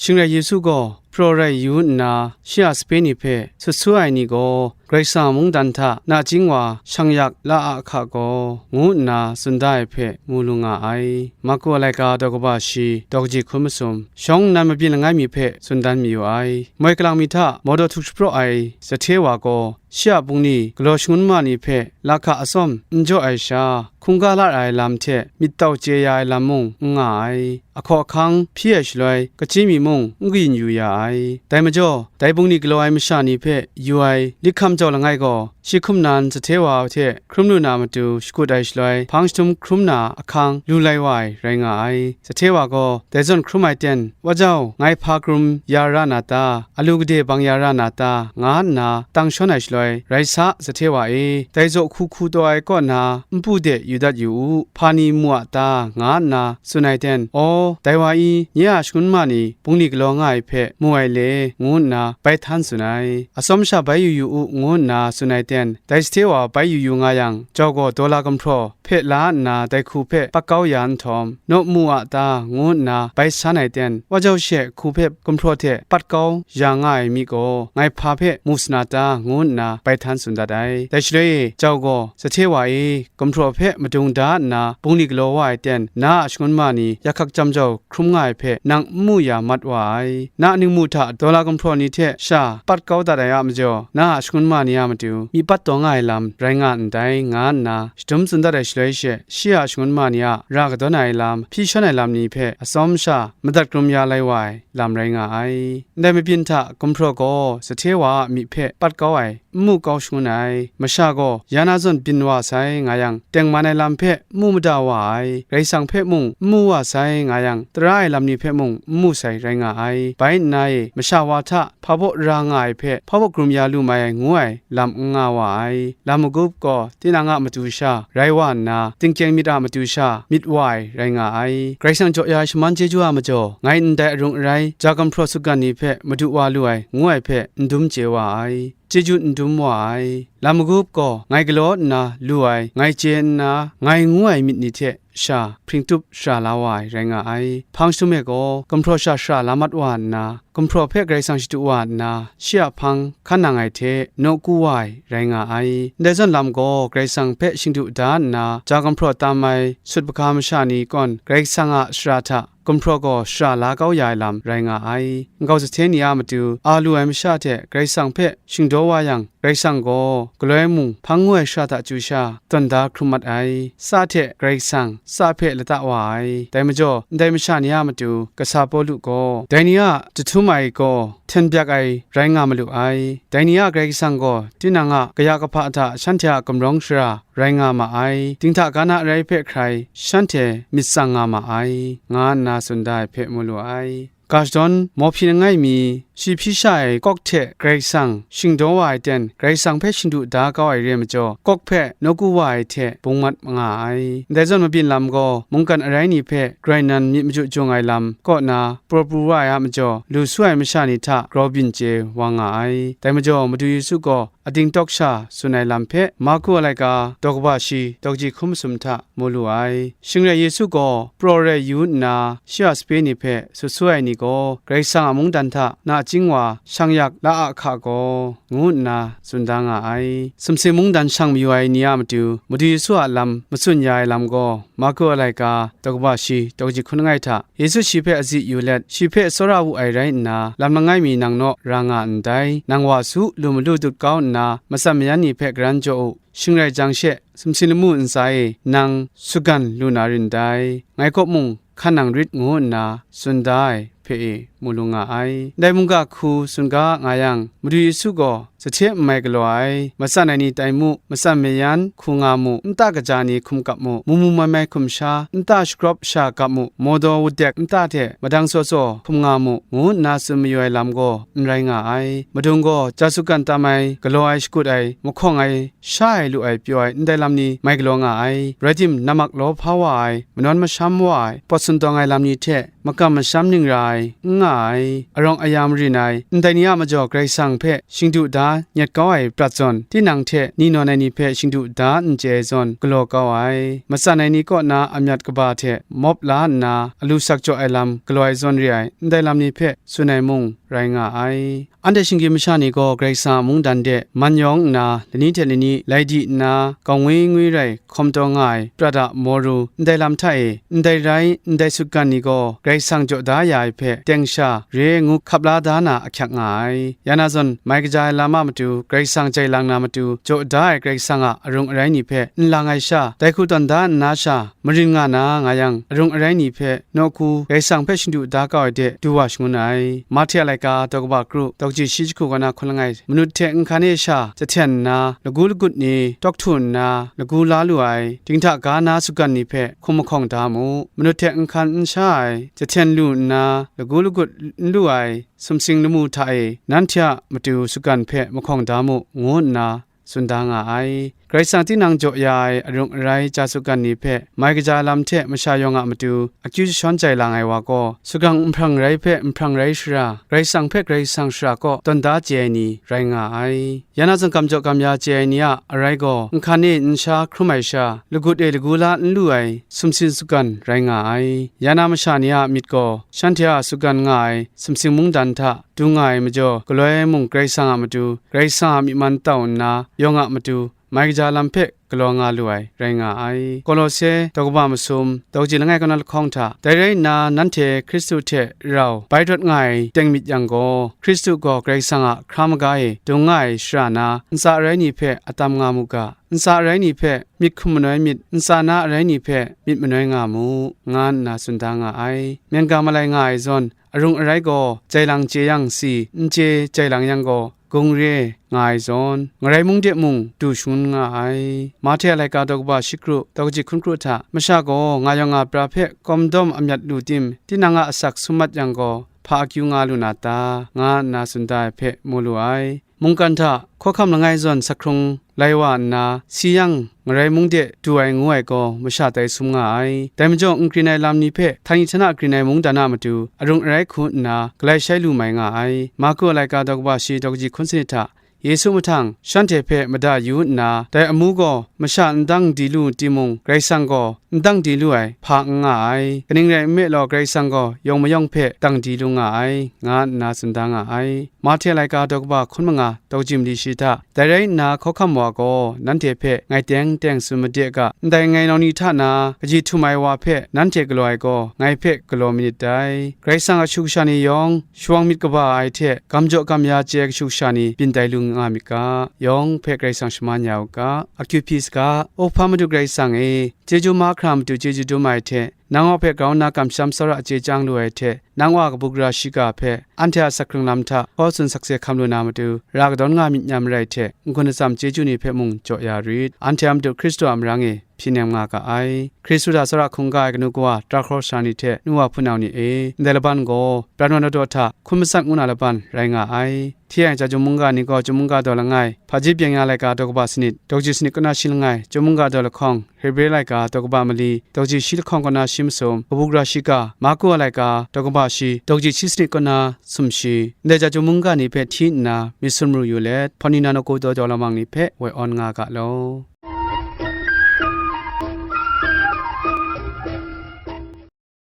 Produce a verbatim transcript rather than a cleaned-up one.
Shing rai Yesu gaw, praw rai yu nna, shi a sape ni hpe sut su ai ni gaw, Karai Kasang a mungdan hta nachying wa shang yak la a hka gaw, ngu nna tsun da ai hpe mu lu nga ai. Marku a laika daw kaba shi, daw kaji hkun masum, shawng nnan mabyin langai mi hpe tsun dan mayu ai. Moi kalang mi hta mawdaw htuk shapraw ai Zahte wa gaw, shi a bungli galaw shangun ma ni hpe lahka atsawm n jaw ai sha, hkungga la ra ai lam hte myit tau chye ya ai lam mung n nga ai. Ahkaw ahkang hpyi ai shaloi, kachyi mi mung n kayin yu ya ai. Dai majaw, dai bungli galaw ai masha ni hpe yu ai lit hkam jau langai gaw, shi hkum nan Zahte wa hte hkrum lu na matu shakut ai shaloi, hpang jahtum hkrum na ahkang lu lai wa ai rai nga ai. Zahte wa gaw, dai zawn hkrum ai ten, wa jau, ngai hpa krum ya ra na ta? Alu gade bang ya ra na ta? Nga nna tang shawn ai shaloi, rai sa, Zahte wa e, dai zaw hku hku taw ai kaw na npu de yu dat yu u, hpa ni mu a ta? Nga nna tsun ai ten, aw, dai wa i, nye a shangun ma ni bungli galaw nga ai hpe mu ai le, ngu nna bai htan tsun ai. Atsawm sha bai yu yu u, ngu nna tsun ai ten, dai Zahte wa bai yu yu nga yang, jau gaw daw la gumhpraw hpe la nna dai hku hpe pat kau ya nhtawm, naw mu a ta? Ngu nna bai san ai ten, wa jau she hku hpe gumhpraw hte pat kau ya nga ai mi gaw, ngai hpa hpe mu sa na ta? Ngu nna bai htan tsun dat ai. Dai shaloi e, jau gaw, Zahte wa e, gumhpraw hpe madung da nna bungli galaw wa ai ten, na a shangun ma ni yak hkak jam jau hkrum nga ai hpe nang n mu ya mat wa ai. Na a ningmu hta daw la gumhpraw ni hte sha pat kau dat ai a majaw, na a shangun ma ni a matu myi pat taw nga ai lam rai nga ndai, nga nna shadum tsun dat ai shaloi she, shi a shangun ma ni a ra kadawn ai lam, hpyi shawn ai lam ni hpe atsawm sha madat krum ya lai wa ai lam rai nga ai. Ndai mabyin hta gumhpraw gaw Zahte wa a myi hpe pat kau ai, n mu kau shangun ai. Masha gaw ya na zawn byin wa sai nga yang, tengman ai lam hpe n mu mada wa ai, Karai Kasang hpe mung n mu wa sai nga yang, tara ai lam ni hpe mung n mu sai rai nga ai. Bai nna e, masha wa hta hpa baw ra nga ai hpe hpa baw krum ya lu mai ai ngu ai lam n nga wa ai. Lam magup gaw tinang a matu sha rai wa nna, tingkyeng myit a matu sha myit wa ai rai nga ai. Karai Kasang jaw ya ai shaman chyeju a majaw, ngai ndai arung arai ja gumhpraw sutgan ni hpe madu wa lu ai, ngu ai hpe n dum chye wa ai. Chyeju n dum wa ai. Lam magup gaw, ngai galaw nna lu ai, ngai chye nna, ngai ngu ai myit ni hte sha hpring tup shara la wa ai rai nga ai. Hpang jahtum e gaw, gumhpraw sha shara la mat wa nna, gumhpraw hpe Karai Kasang shadu wa nna, shi a hpang hkan nang ai hte nawku wa ai rai nga ai. Ndai zawn lam gaw, Karai Kasang hpe shingdu da nna, ja gumhpraw tam ai sut hpaga masha ni kawn, Karai Kasang a sara hta gumhpraw gaw shara la kau ya ai lam rai nga ai. Nkau Zahte ni a matu a lu ai masha hte Karai Kasang hpe shingdaw wa yang, Karai Kasang gaw galoi mung hpang ngu ai shara hta chyu sha tawn da hkrum mat ai. Tsa hte Karai Kasang, tsa hpe lata wa ai. Dai majaw, ndai masha ni a matu kasa Pawlu gaw, dai ni a jahtum ai gaw hten byak ai rai nga malu ai. Dai ni a Karai Kasang gaw tinang a kaya kahpa hta shanhte a gumrawng shara rai nga ma ai. Dinghta ga na arai hpe hkrai shanhte myit tsang nga ma ai, nga nna tsun da ai hpe mu lu ai. Ga shadawn mawhpyi langai mi, shi hpyi sha ai kawk hte Karai Kasang shingdaw wa ai ten, Karai Kasang hpe shingdu da kau ai re ai majaw, kawk hpe nawku wa ai hte bung mat nga ai. Ndai zawn mabyin lam gaw, mungkan arai ni hpe grai nan myit maju jung ai lam kaw na, praw pru wa ai a majaw, lu su ai masha ni hta grau byin chye wa nga ai. Dai majaw, Madu Yesu gaw, ading tawk sha tsun ai lam hpe Marku a laika daw kaba shi daw kaji hkun masum hta mu lu ai. Shing rai Yesu gaw praw rai yu nna, shi a sape ni hpe sut su ai ni gaw, Karai Kasang a mungdan hta nachying wa shang yak la a hka gaw, ngu nna tsun da nga ai. Sumsing mungdan shang mayu ai ni a matu, Madu Yesu a lam matsun ya ai lam gaw, Marku a laika daw kaba shi daw kaji hkun langai hta, Yesu shi hpe azi yu let, shi hpe tsawra wu ai rai nna, lam langai mi nang naw ra nga ndai. Nang wa su, lu malu dut kau nna, matsan mayan ni hpe garan jaw u. Shing rai jang she, sumsing lamu ntsa e nang sutgan lu na rin dai. Ngai kaw mung hkan nang rit, ngu nna tsun da ai hpe e mu lu nga ai. Ndai mungga hku tsun ga nga yang, Madu Yesu gaw, Zahte n mai galaw ai, matsan ai ni tai mu, matsan mayan hku nga mu, nta kaja ni hkum kap mu, mu mu mai mai hkum sha, nta shagrawp sha kap mu, mawdaw wudek nta hte madang tsaw tsaw hkum nga mu, ngu nna tsun mayu ai lam gaw n rai nga ai. Madung gaw ja sutgan tam ai, galaw ai, shakut ai, mahkawng ai, sha ai, lu ai, pyaw ai, ndai lam ni mai galaw nga ai. Rai tim, nammak lawhpa wa ai, manawn masham wa ai, pawt sindawng ai lam ni hte makam masham ning ra ai, ai, n nga ai, arawng aya marin ai, ndai ni a majaw Karai Kasang hpe shingdu da nyet kau ai prat zawn, tinang hte ni nawn ai ni hpe shingdu da n chye ai zawn galaw kau ai, matsan ai ni kaw na a myat kaba hte mawp la nna alu sak jaw ai lam galaw ai zawn re ai, ndai lam ni hpe tsun ai mung rai nga ai. Anhte shinggyim masha ni gaw Karai Kasang a mungdan de man yawng nna, lani hte lani lai di nna, gawng ngwi ngwi rai hkawm taw nga ai prat a mawru, ndai lam hta e, ndai rai, ndai sutgan ni gaw Karai Kasang jaw da ya ai hpe teng sha re ai ngu hkap la da na ahkyak nga ai. Ya na zawn, mai kaja ai lam a matu, Karai Kasang jai lang na matu, jaw da ai Karai Kasang a arung arai ni hpe n lang ai sha, dai hku tawn da nna sha, marin nga na nga yang, arung arai ni hpe nawku Karai Kasang hpe shingdu da kau ai de du wa shangun ai. Mahte a laika daw kaba kru, daw kaji shi jahku kaw na hkun langai, manut hte nhkan e sha jahten nna, lagu lagut ni tawk htu nna, lagu la lu ai, dinghta ga na sutgan ni hpe hkum mahkawng da mu. Manut hte nhkan n sha ai, jahten lu nna, lagu lagut n lu ai, sumsing lamu hta e nanhte a matu sutgan hpe mahkawng da mu, ngu nna tsun da nga ai. Karai Kasang tinang jaw ya ai arung arai ja sutgan ni hpe mai kaja lam hte masha yawng a matu akyu jashawn jai lang ai wa gaw, sutgang nhprang rai hpe nhprang rai shara, Karai Kasang hpe Karai Kasang shara kaw tawn da chye ai ni rai nga ai. Ya na zawn gam jaw gam ya chye ai ni a arai gaw, nhkan e nsha hkrum ai sha, lagut e lagu la n lu ai sumsing sutgan rai nga ai. Ya na masha ni a myit gaw, shanhte a sutgan nga ai sumsing mungdan hta, du nga ai majaw, galoi ai mung Karai Kasang a matu, Karai Kasang a myi man tau nna, yawng a matu, mai kaja lam hpe galaw nga lu ai, rai nga ai. Kolose, daw kaba masum, daw kaji langai kaw na lahkawng hta, dai rai nna, nanhte Hkristu hte rau bai rawt nga ai teng myit yang gaw, Hkristu gaw Karai Kasang a hkra maga e dung nga ai shara na, ntsa arai ni hpe atam nga mu ga, ntsa arai ni hpe myit hkum manoi myit, ntsa na arai ni hpe myit manoi nga mu, nga nna tsun da nga ai. Myen ga malai nga ai zawn, arung arai gaw jai lang chye yang si, n chye jai lang yang gaw gung re nga ai zawn, ngarai mung de mung du shangun nga ai. Mahte a laika daw kaba shi kru, daw kaji hkun kru hta, masha gaw nga yawng nga pra hpe kawm dawm a myat lu tim, tinang a asak sum mat yang gaw, hpa akyu nga lu na ta, nga nna tsun da ai hpe mu lu ai. Mungkan hta hkawhkam langai zawn sahkrung lai wa nna, si yang ngarai mung de du ai ngu ai gaw masha tai sum nga ai. Dai majaw, n grin ai lam ni hpe htani htana grin ai mungdan a matu arung arai hku nna galai shai lu mai nga ai. Marku a laika daw kaba shi daw kaji hkun sanit hta, Yesu mahtang shanhte hpe mada yu nna, dai amu gaw masha n dang di lu timung, Karai Kasang gaw n dang di lu ai hpa n nga ai. Kaning rai nme law, Karai Kasang gaw yawng mayawng hpe dang di lu nga ai, nga nna tsun da nga ai. Mahte a laika daw kaba hkun manga, daw kaji mali shi hta, dai rai nna, hkawhkam wa gaw nanhte hpe ngai teng teng tsun made ga, ndai ngai nau ni hta na kaji htum ai wa hpe nanhte galaw ai gaw, ngai hpe galaw manit dai. Karai Kasang a kashu kasha ni yawng, shawang myit kaba ai hte gam jaw gam ya chye ai kashu kasha ni byin tai lu nga myit ga, yawng hpe Karai Kasang shaman ya u ga. Akyu hpyi saga, O Hpa Madu Karai Kasang e, chyeju mahkra matu chyeju dum ai hte, nang wa hpe grau nna kamsham tsawra chye chyang lu ai hte, nang wa kabu gara shiga hpe anhte a sahkrung lam hta hkaw tsun sakse hkam lu na matu, ra kadawn nga myit n rai hte, n-gun atsam chyeju ni hpe mung jaw ya rit. Anhte a Madu Hkristu a marang e hpyi nem nga ga ai. Hkristu hta tsawra hkungga ai kanu kawa, tara hkraw sara ni hte nu wa hpunau ni e, ndai laban gaw, pran wa daw daw hta hkun matsat ngu na laban rai nga ai. Hti yang, Chyum mungga ni gaw Chyum mungga daw langai, Hpaji Byeng-ya laika daw kaba sanit, daw kaji sanit kaw na shi langai, Chyum mungga daw lahkawng, Hebre laika daw kaba mali, daw kaji shi lahkawng kaw na shi masum, kabu gara shiga, Marku a laika daw kaba shi, daw kaji shi sanit kaw na sumshi, ndai Chyum mungga ni hpe hti nna myit sumru yu let, hpawt ni na nawku daw jau lamang ni hpe woi awn nga ga law.